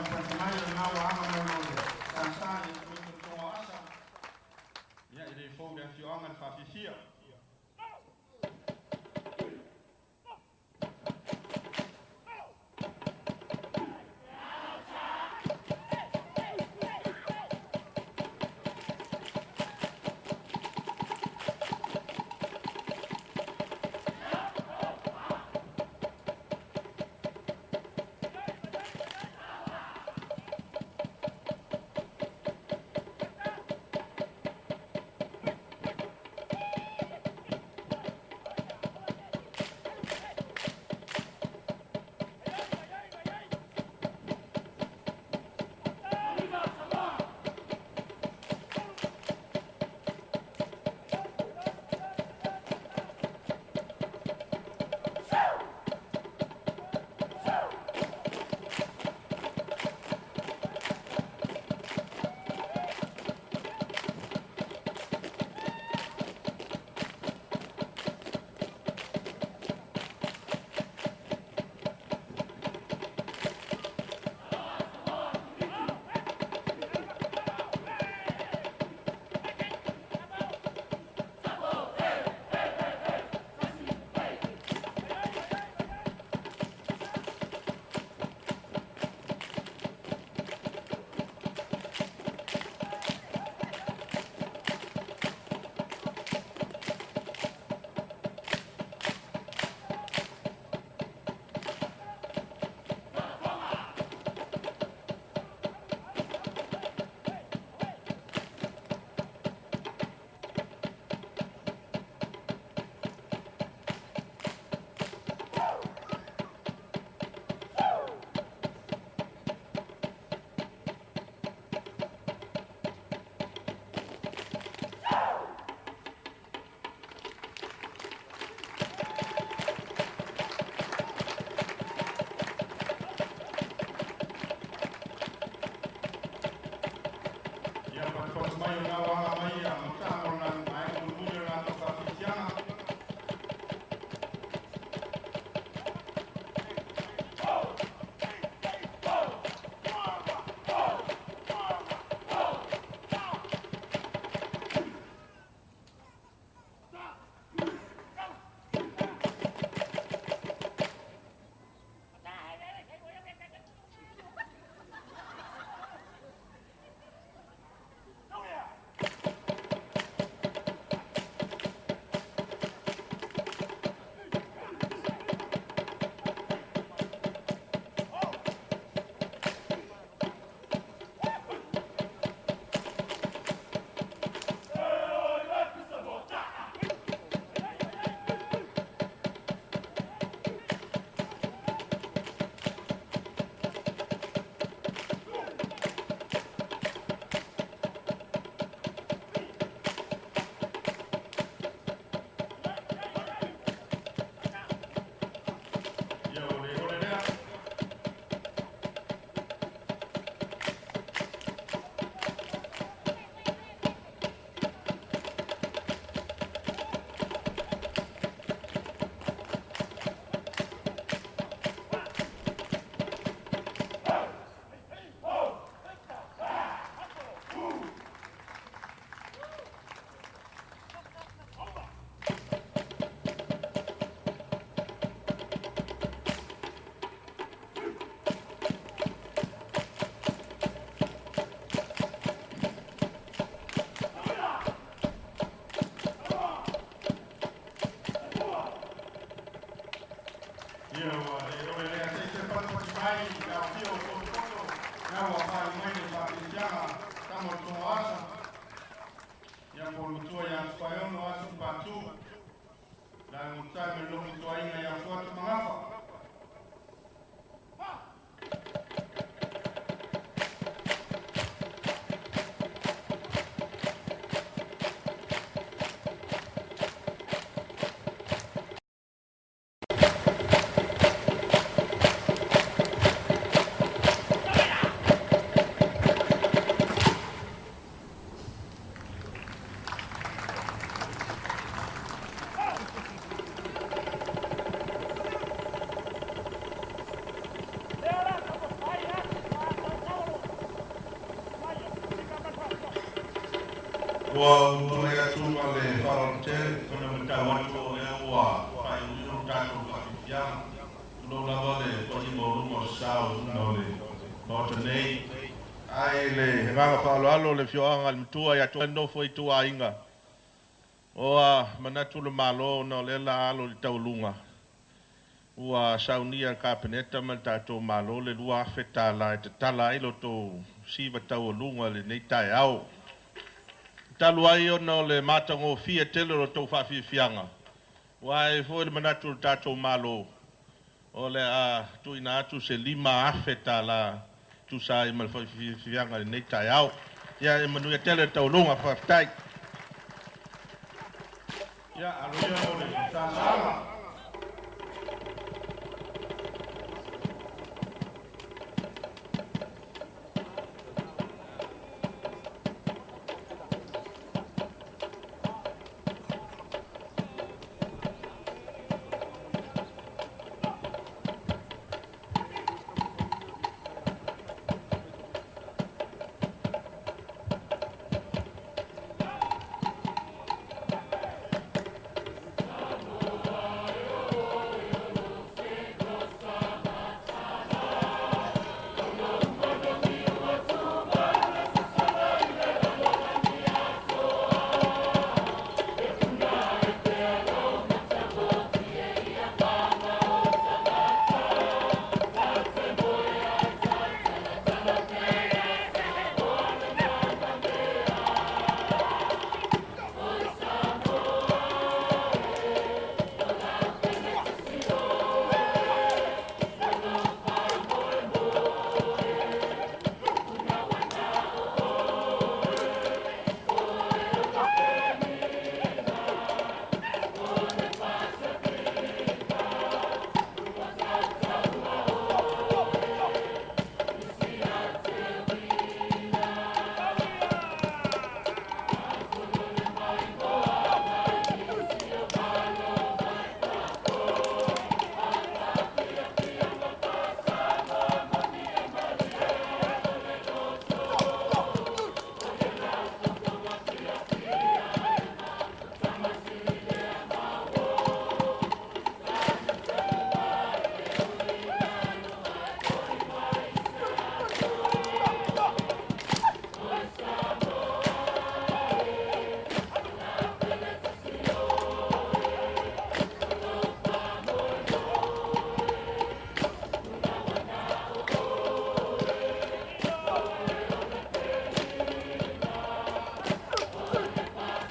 Fale mai o na wa anga mai lo sa sa i mo asa. Ia i le fou le afioaga le faafifia. Ia fatufatu mai o na anga mai ia mataga o na ae mulimuli o latou faafilisiaga. Ia o le ole lea. Ia ua le ole lea se se fatufatu mai le afio o Totopoto na ua fai mai le faafilisiaga tama o le Asa. Ia po lutua ia Tupaeono Asu Patu. La ngutai me lohu tuainga ia Fuata Magafa. Ua ou tulai atu ma le faaaloalo tele ona e matau atu o lea ua faaiuiu le tatou faafiafiaga. Tulou lava le paia maualuga o le sa o luna o le Maota nei. Ae i le agaga faaaloalo le afioaga i le Matua ia te nofo ituaiga, ua manatu le Malo ona o lea o le a alo i le taualuga, ua saunia e le Kapeneta ma le tatou Malo le $2,000 e tatala ai lo outou siva taualuga i lenei taeao. Talu ai ona o le matagofie tele o lo outou faafiafiaga, ua ae ai foi le manatu o le tatou Malo, o le a tuuina atu se $5,000 tusa ai ma le faafiafiaga i lenei taeao. Ia manuia tele le taualuga, faafetai. Ia, alo ia mo le sasaga.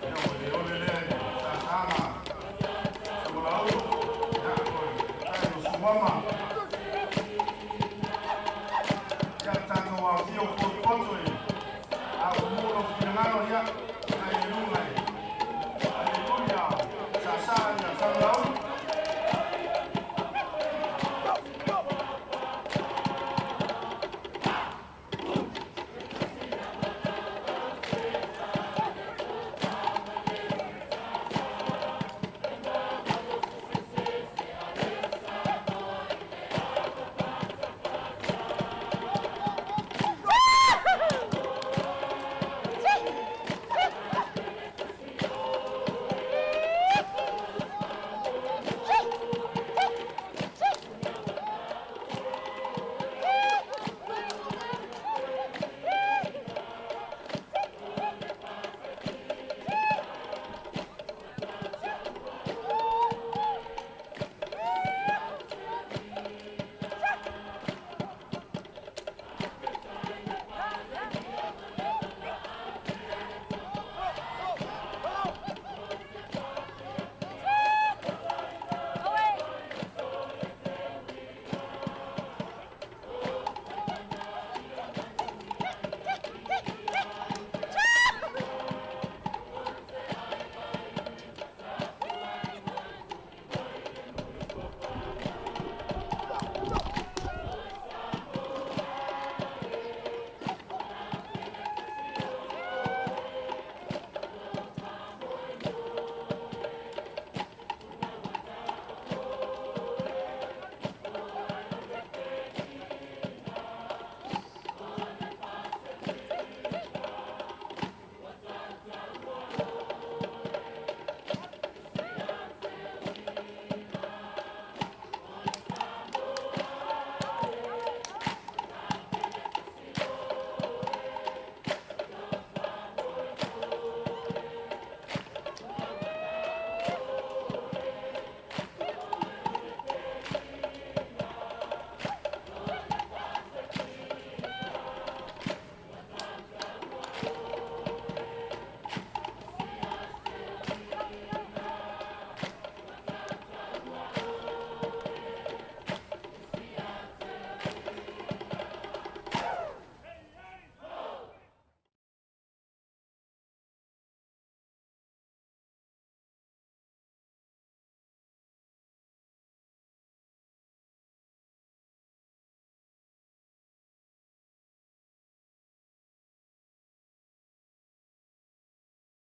Ia, ua le ole lea i le sasaga. Samalaulu, ia, o le tai o Suama.